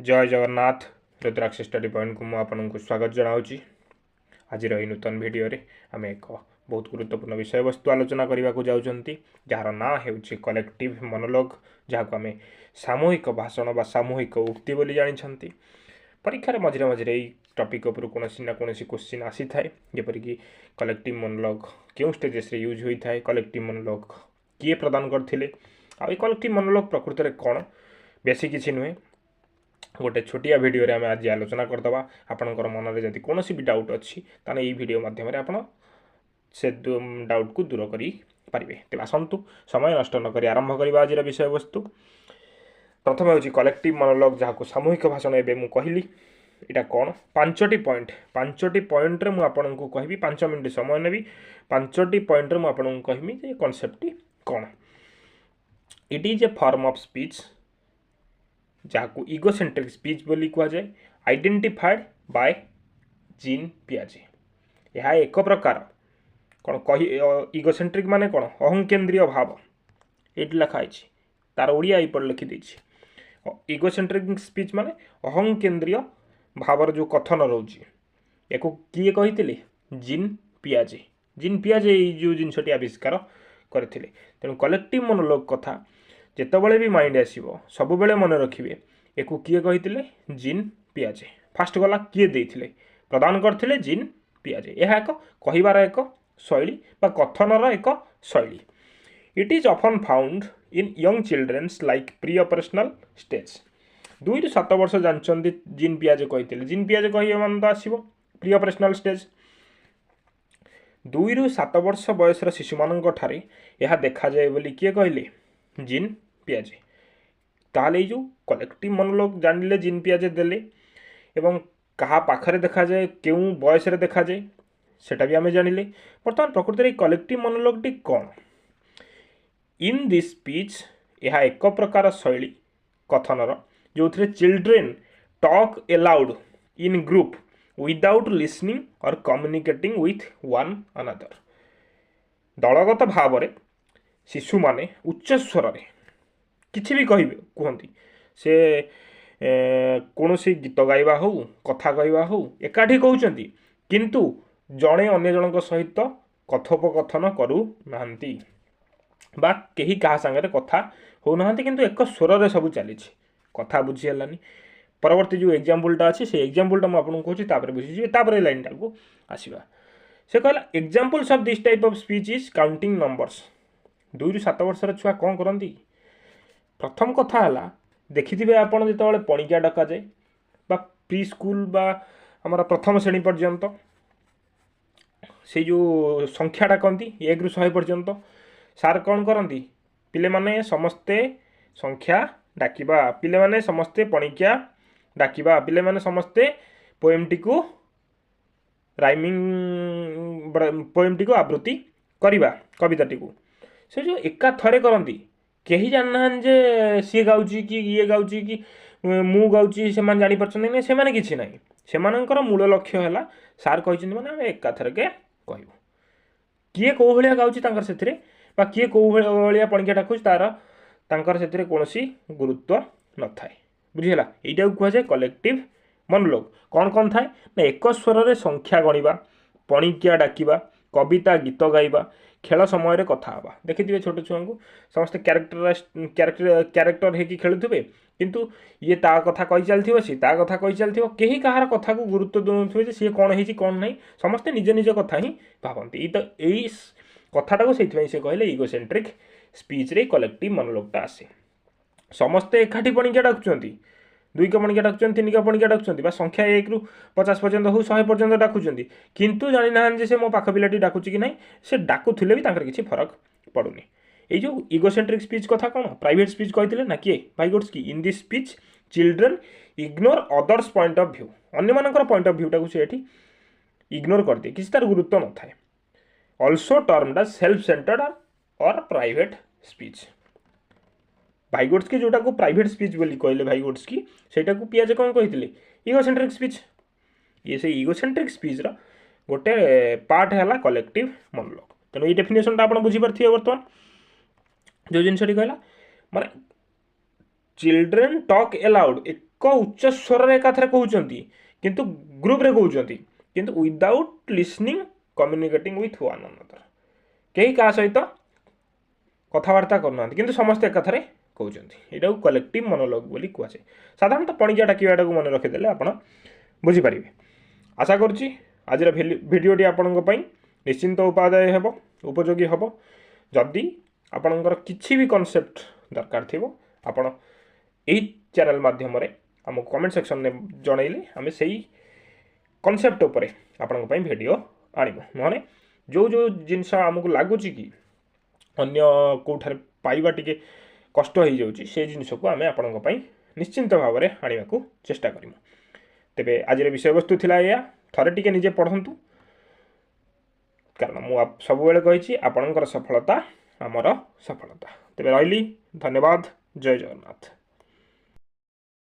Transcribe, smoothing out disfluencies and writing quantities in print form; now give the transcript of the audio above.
ଜୟ Jagannath. Rudraksha study ପଏଣ୍ଟକୁ ମୁଁ ଆପଣଙ୍କୁ ସ୍ୱାଗତ ଜଣାଉଛି। ଆଜିର ଏହି ନୂତନ ଭିଡ଼ିଓରେ ଆମେ ଏକ ବହୁତ ଗୁରୁତ୍ୱପୂର୍ଣ୍ଣ ବିଷୟବସ୍ତୁ ଆଲୋଚନା କରିବାକୁ ଯାଉଛନ୍ତି, ଯାହାର ନାଁ ହେଉଛି କଲେକ୍ଟିଭ୍ ମନୋଲୋଗ, ଯାହାକୁ ଆମେ ସାମୂହିକ ଭାଷଣ ବା ସାମୂହିକ ଉକ୍ତି ବୋଲି ଜାଣିଛନ୍ତି। ପରୀକ୍ଷାରେ ମଝିରେ ମଝିରେ ଏଇ ଟପିକ୍ ଉପରୁ କୌଣସି ନା କୌଣସି କୋଶ୍ଚିନ୍ ଆସିଥାଏ, ଯେପରିକି କଲେକ୍ଟିଭ୍ ମନୋଲୋଗ କେଉଁ ଷ୍ଟେଜେସରେ ୟୁଜ୍ ହୋଇଥାଏ, କଲେକ୍ଟିଭ୍ ମନୋଲୋଗ କିଏ ପ୍ରଦାନ କରିଥିଲେ, ଆଉ ଏଇ କଲେକ୍ଟିଭ୍ ମନୋଲୋଗ ପ୍ରକୃତରେ କ'ଣ। ବେଶୀ କିଛି ନୁହେଁ, ଗୋଟେ ଛୋଟିଆ ଭିଡ଼ିଓରେ ଆମେ ଆଜି ଆଲୋଚନା କରିଦେବା। ଆପଣଙ୍କର ମନରେ ଯଦି କୌଣସି ବି ଡାଉଟ୍ ଅଛି, ତାହେଲେ ଏଇ ଭିଡ଼ିଓ ମାଧ୍ୟମରେ ଆପଣ ସେ ଡାଉଟ୍କୁ ଦୂର କରିପାରିବେ। ତେବେ ଆସନ୍ତୁ, ସମୟ ନଷ୍ଟ ନକରି ଆରମ୍ଭ କରିବା ଆଜିର ବିଷୟବସ୍ତୁ। ପ୍ରଥମେ ହେଉଛି କଲେକ୍ଟିଭ୍ ମନୋଲୋଗ, ଯାହାକୁ ସାମୂହିକ ଭାଷଣ ଏବେ ମୁଁ କହିଲି। ଏଇଟା କ'ଣ? ପାଞ୍ଚଟି ପଏଣ୍ଟ, ପାଞ୍ଚଟି ପଏଣ୍ଟରେ ମୁଁ ଆପଣଙ୍କୁ କହିବି। 5 ମିନିଟ୍ ସମୟ ନେବି। ପାଞ୍ଚଟି ପଏଣ୍ଟରେ ମୁଁ ଆପଣଙ୍କୁ କହିବି ଯେ କନସେପ୍ଟଟି କ'ଣ। It is a form of speech, ଯାହାକୁ ଇଗୋସେଣ୍ଟ୍ରିକ୍ ସ୍ପିଚ୍ ବୋଲି କୁହାଯାଏ, ଆଇଡେଣ୍ଟିଫାଏଡ୍ ବାଏ ଜିନ୍ ପିଆଜେ। ଏହା ଏକ ପ୍ରକାର କ'ଣ କହି, ଇଗୋସେଣ୍ଟ୍ରିକ୍ ମାନେ କ'ଣ? ଅହଂକେନ୍ଦ୍ରୀୟ ଭାବ। ଏଇଠି ଲେଖା ହେଇଛି, ତାର ଓଡ଼ିଆ ଏଇପଟେ ଲେଖିଦେଇଛି। ଇଗୋସେଣ୍ଟ୍ରିକ୍ ସ୍ପିଚ୍ ମାନେ ଅହଂକେନ୍ଦ୍ରୀୟ ଭାବର ଯେଉଁ କଥନ ରହୁଛି। ୟାକୁ କିଏ କହିଥିଲେ? ଜିନ୍ ପିଆଜେ। ଜିନ୍ ପିଆଜେ ଏଇ ଯେଉଁ ଜିନିଷଟି ଆବିଷ୍କାର କରିଥିଲେ। ତେଣୁ କଲେକ୍ଟିଭ୍ ମନୋଲୋଗ କଥା ଯେତେବେଳେ ବି ମାଇଣ୍ଡ ଆସିବ, ସବୁବେଳେ ମନେ ରଖିବେ ୟାକୁ କିଏ କହିଥିଲେ? ଜିନ୍ ପିଆଜେ। ଫାଷ୍ଟ ଗଲା କିଏ ଦେଇଥିଲେ, ପ୍ରଦାନ କରିଥିଲେ ଜିନ୍ ପିଆଜେ। ଏହା ଏକ କହିବାର ଏକ ଶୈଳୀ ବା କଥନର ଏକ ଶୈଳୀ। It is often found in young childrens like pre operational stage। 2ରୁ 7 ବର୍ଷ ଜାଣିଛନ୍ତି, ଜିନ୍ ପିଆଜେ କହିଥିଲେ। ଜିନ୍ ପିଆଜେ କହିବେ ମାନେ ତ ଆସିବ ପ୍ରି ଅପରେସନାଲ୍ ଷ୍ଟେଜ୍। 2ରୁ 7 ବର୍ଷ ବୟସର ଶିଶୁମାନଙ୍କ ଠାରେ ଏହା ଦେଖାଯାଏ ବୋଲି କିଏ କହିଲେ? ଜିନ୍ ପିଆଜେ। ତାହେଲେ ଏଇ ଯେଉଁ କଲେକ୍ଟିଭ୍ ମନୋଲୋଗ ଜାଣିଲେ, ଜିନ୍ ପିଆଜେ ଦେଲେ ଏବଂ କାହା ପାଖରେ ଦେଖାଯାଏ, କେଉଁ ବୟସରେ ଦେଖାଯାଏ, ସେଟା ବି ଆମେ ଜାଣିଲେ। ବର୍ତ୍ତମାନ ପ୍ରକୃତରେ ଏଇ କଲେକ୍ଟିଭ୍ ମନୋଲୋଗଟି କ'ଣ? ଇନ୍ this speech, ଏହା ଏକ ପ୍ରକାର ଶୈଳୀ କଥନର, ଯେଉଁଥିରେ children talk aloud in group without listening or communicating with one another। ଦଳଗତ ଭାବରେ ଶିଶୁମାନେ ଉଚ୍ଚ ସ୍ୱରରେ କିଛି ବି କହିବେ, କୁହନ୍ତି। ସେ କୌଣସି ଗୀତ ଗାଇବା ହେଉ, କଥା କହିବା ହେଉ, ଏକାଠି କହୁଛନ୍ତି, କିନ୍ତୁ ଜଣେ ଅନ୍ୟ ଜଣଙ୍କ ସହିତ କଥୋପକଥନ କରୁନାହାନ୍ତି ବା କେହି କାହା ସାଙ୍ଗରେ କଥା ହେଉନାହାନ୍ତି, କିନ୍ତୁ ଏକ ସ୍ୱରରେ ସବୁ ଚାଲିଛି। କଥା ବୁଝି ହେଲାନି? ପରବର୍ତ୍ତୀ ଯେଉଁ ଏକ୍ଜାମ୍ପଲ୍ଟା ଅଛି, ସେଇ ଏକ୍ଜାମ୍ପଲ୍ଟା ମୁଁ ଆପଣଙ୍କୁ କହୁଛି, ତାପରେ ବୁଝିଯିବେ। ତାପରେ ଏ ଲାଇନ୍ଟାକୁ ଆସିବା। ସେ କହିଲା, examples of this type of speech is counting numbers। 2ରୁ 7 ବର୍ଷର ଛୁଆ କ'ଣ କରନ୍ତି? ପ୍ରଥମ କଥା ହେଲା, ଦେଖିଥିବେ ଆପଣ ଯେତେବେଳେ ପଣିକିଆ ଡକାଯାଏ ବା ପ୍ରି ସ୍କୁଲ ବା ଆମର ପ୍ରଥମ ଶ୍ରେଣୀ ପର୍ଯ୍ୟନ୍ତ ସେଇ ଯେଉଁ ସଂଖ୍ୟା ଡାକନ୍ତି 1ରୁ 100 ପର୍ଯ୍ୟନ୍ତ, ସାର୍ କ'ଣ କରନ୍ତି? ପିଲାମାନେ ସମସ୍ତେ ସଂଖ୍ୟା ଡାକିବା, ପିଲାମାନେ ସମସ୍ତେ ପଣିକିଆ ଡାକିବା, ପିଲାମାନେ ସମସ୍ତେ ପୋଏମ୍ଟିକୁ ରାଇମିଂ, ପୋଏମ୍ଟିକୁ ଆବୃତ୍ତି କରିବା, କବିତାଟିକୁ। ସେ ଯେଉଁ ଏକାଥରେ କରନ୍ତି, କେହି ଜାଣିନାହାନ୍ତି ଯେ ସିଏ ଗାଉଛି କି ଇଏ ଗାଉଛି କି ମୁଁ ଗାଉଛି। ସେମାନେ ଜାଣିପାରୁଛନ୍ତି ନା ସେମାନେ କିଛି ନାହିଁ। ସେମାନଙ୍କର ମୂଳ ଲକ୍ଷ୍ୟ ହେଲା, ସାର୍ କହିଛନ୍ତି ମାନେ ଆମେ ଏକାଥରକେ କହିବୁ। କିଏ କେଉଁ ଭଳିଆ ଗାଉଛି ତାଙ୍କର ସେଥିରେ ବା କିଏ କେଉଁ ଭଳିଆ ପଣିକିଆ ଡାକୁଛି, ତାର ତାଙ୍କର ସେଥିରେ କୌଣସି ଗୁରୁତ୍ୱ ନଥାଏ। ବୁଝିହେଲା? ଏଇଟାକୁ କୁହାଯାଏ କଲେକ୍ଟିଭ୍ ମନୋଲୋଗ। କ'ଣ କ'ଣ ଥାଏ ନା, ଏକ ସ୍ୱରରେ ସଂଖ୍ୟା ଗଣିବା, ପଣିକିଆ ଡାକିବା, କବିତା ଗୀତ ଗାଇବା, ଖେଳ ସମୟରେ କଥା ହେବା। ଦେଖିଥିବେ ଛୋଟ ଛୁଆଙ୍କୁ, ସମସ୍ତେ କ୍ୟାରେକ୍ଟର କ୍ୟାରେକ୍ଟର କ୍ୟାରେକ୍ଟର ହେଇକି ଖେଳୁଥିବେ, କିନ୍ତୁ ଇଏ ତା କଥା କହି ଚାଲିଥିବ, ସିଏ ତା କଥା କହି ଚାଲିଥିବ। କେହି କାହାର କଥାକୁ ଗୁରୁତ୍ୱ ଦେଉନଥିବେ ଯେ ସିଏ କ'ଣ ହେଇଛି କ'ଣ ନାହିଁ। ସମସ୍ତେ ନିଜ ନିଜ କଥା ହିଁ ଭାବନ୍ତି। ଏଇ ତ ଏଇ କଥାଟାକୁ ସେଇଥିପାଇଁ ସେ କହିଲେ, ଇଗୋସେଣ୍ଟ୍ରିକ୍ ସ୍ପିଚ୍ରେ କଲେକ୍ଟିଭ୍ ମନୋଲୋଗଟା ଆସେ। ସମସ୍ତେ ଏକାଠି ପଣିକିଆ ଡାକୁଛନ୍ତି, ଦୁଇକ ପଣିକିଆ ଡାକୁଛନ୍ତି, ତିନିକ ପଣିକିଆ ଡାକୁଛନ୍ତି ବା ସଂଖ୍ୟା 1ରୁ 50 ପର୍ଯ୍ୟନ୍ତ ହଉ, 100 ପର୍ଯ୍ୟନ୍ତ ଡାକୁଛନ୍ତି, କିନ୍ତୁ ଜାଣିନାହାନ୍ତି ଯେ ସେ ମୋ ପାଖ ପିଲାଟି ଡାକୁଛି କି ନାହିଁ। ସେ ଡାକୁଥିଲେ ବି ତାଙ୍କର କିଛି ଫରକ ପଡ଼ୁନି। ଏଇ ଯେଉଁ ଇଗୋସେଣ୍ଟ୍ରିକ୍ ସ୍ପିଚ୍ କଥା କ'ଣ? ପ୍ରାଇଭେଟ୍ ସ୍ପିଚ୍ କହିଥିଲେ ନା କିଏ? ଭାଇଗୋଟ୍ସକି। In this speech, children ignore others' point of view। ଅନ୍ୟମାନଙ୍କର ପଏଣ୍ଟ ଅଫ୍ ଭ୍ୟୁଟାକୁ ସେ ଏଠି ଇଗ୍ନୋର କରିଦିଏ, କିଛି ତାର ଗୁରୁତ୍ୱ ନଥାଏ। Also termed as self centered or private speech। ଭାଇଗୋଟ୍ସକି ଯେଉଁଟାକୁ ପ୍ରାଇଭେଟ୍ ସ୍ପିଚ୍ ବୋଲି କହିଲେ ଭାଇଗୋଟ୍ସକି, ସେଇଟାକୁ ପିଆଜେ କ'ଣ କହିଥିଲେ? ଇଗୋସେଣ୍ଟ୍ରିକ୍ ସ୍ପିଚ୍। ଇଏ ସେଇ ଇଗୋସେଣ୍ଟ୍ରିକ୍ ସ୍ପିଚ୍ର ଗୋଟେ ପାର୍ଟ ହେଲା କଲେକ୍ଟିଭ୍ ମନୋଲୋଗ। ତେଣୁ ଏଇ ଡେଫିନେସନ୍ଟା ଆପଣ ବୁଝିପାରୁଥିବେ। ବର୍ତ୍ତମାନ ଯେଉଁ ଜିନିଷଟି କହିଲା, ମାନେ ଚିଲଡ୍ରେନ୍ ଟକ୍ ଏଲାଉଡ୍, ଏକ ଉଚ୍ଚ ସ୍ୱରରେ ଏକାଥରେ କହୁଛନ୍ତି, କିନ୍ତୁ ଗ୍ରୁପ୍ରେ କହୁଛନ୍ତି, କିନ୍ତୁ without listening communicating with one another. କେହି କାହା ସହିତ କଥାବାର୍ତ୍ତା କରୁନାହାନ୍ତି, କିନ୍ତୁ ସମସ୍ତେ ଏକାଥରେ କହୁଛନ୍ତି। ଏଇଟାକୁ କଲେକ୍ଟିଭ୍ ମନୋଲୋଗ ବୋଲି କୁହାଯାଏ। ସାଧାରଣତଃ ପଣିକିଆ ଡାକିବାଟାକୁ ମନେ ରଖିଦେଲେ ଆପଣ ବୁଝିପାରିବେ। ଆଶା କରୁଛି ଆଜିର ଭିଡ଼ିଓଟି ଆପଣଙ୍କ ପାଇଁ ନିଶ୍ଚିନ୍ତ ଉପାଦେୟ ହେବ, ଉପଯୋଗୀ ହେବ। ଯଦି ଆପଣଙ୍କର କିଛି ବି କନସେପ୍ଟ ଦରକାର ଥିବ, ଆପଣ ଏଇ ଚ୍ୟାନେଲ୍ ମାଧ୍ୟମରେ ଆମକୁ କମେଣ୍ଟ ସେକ୍ସନରେ ଜଣାଇଲେ ଆମେ ସେଇ କନସେପ୍ଟ ଉପରେ ଆପଣଙ୍କ ପାଇଁ ଭିଡ଼ିଓ ଆଣିବୁ। ନହେଲେ ଯେଉଁ ଯେଉଁ ଜିନିଷ ଆମକୁ ଲାଗୁଛି କି ଅନ୍ୟ କେଉଁଠାରେ ପାଇବା ଟିକେ କଷ୍ଟ ହେଇଯାଉଛି, ସେ ଜିନିଷକୁ ଆମେ ଆପଣଙ୍କ ପାଇଁ ନିଶ୍ଚିନ୍ତ ଭାବରେ ଆଣିବାକୁ ଚେଷ୍ଟା କରିବୁ। ତେବେ ଆଜିର ବିଷୟବସ୍ତୁ ଥିଲା ଏଇଆ। ଥରେ ଟିକେ ନିଜେ ପଢ଼ନ୍ତୁ, କାରଣ ମୁଁ ସବୁବେଳେ କହିଛି ଆପଣଙ୍କର ସଫଳତା ଆମର ସଫଳତା। ତେବେ ରହିଲି, ଧନ୍ୟବାଦ, ଜୟ ଜଗନ୍ନାଥ।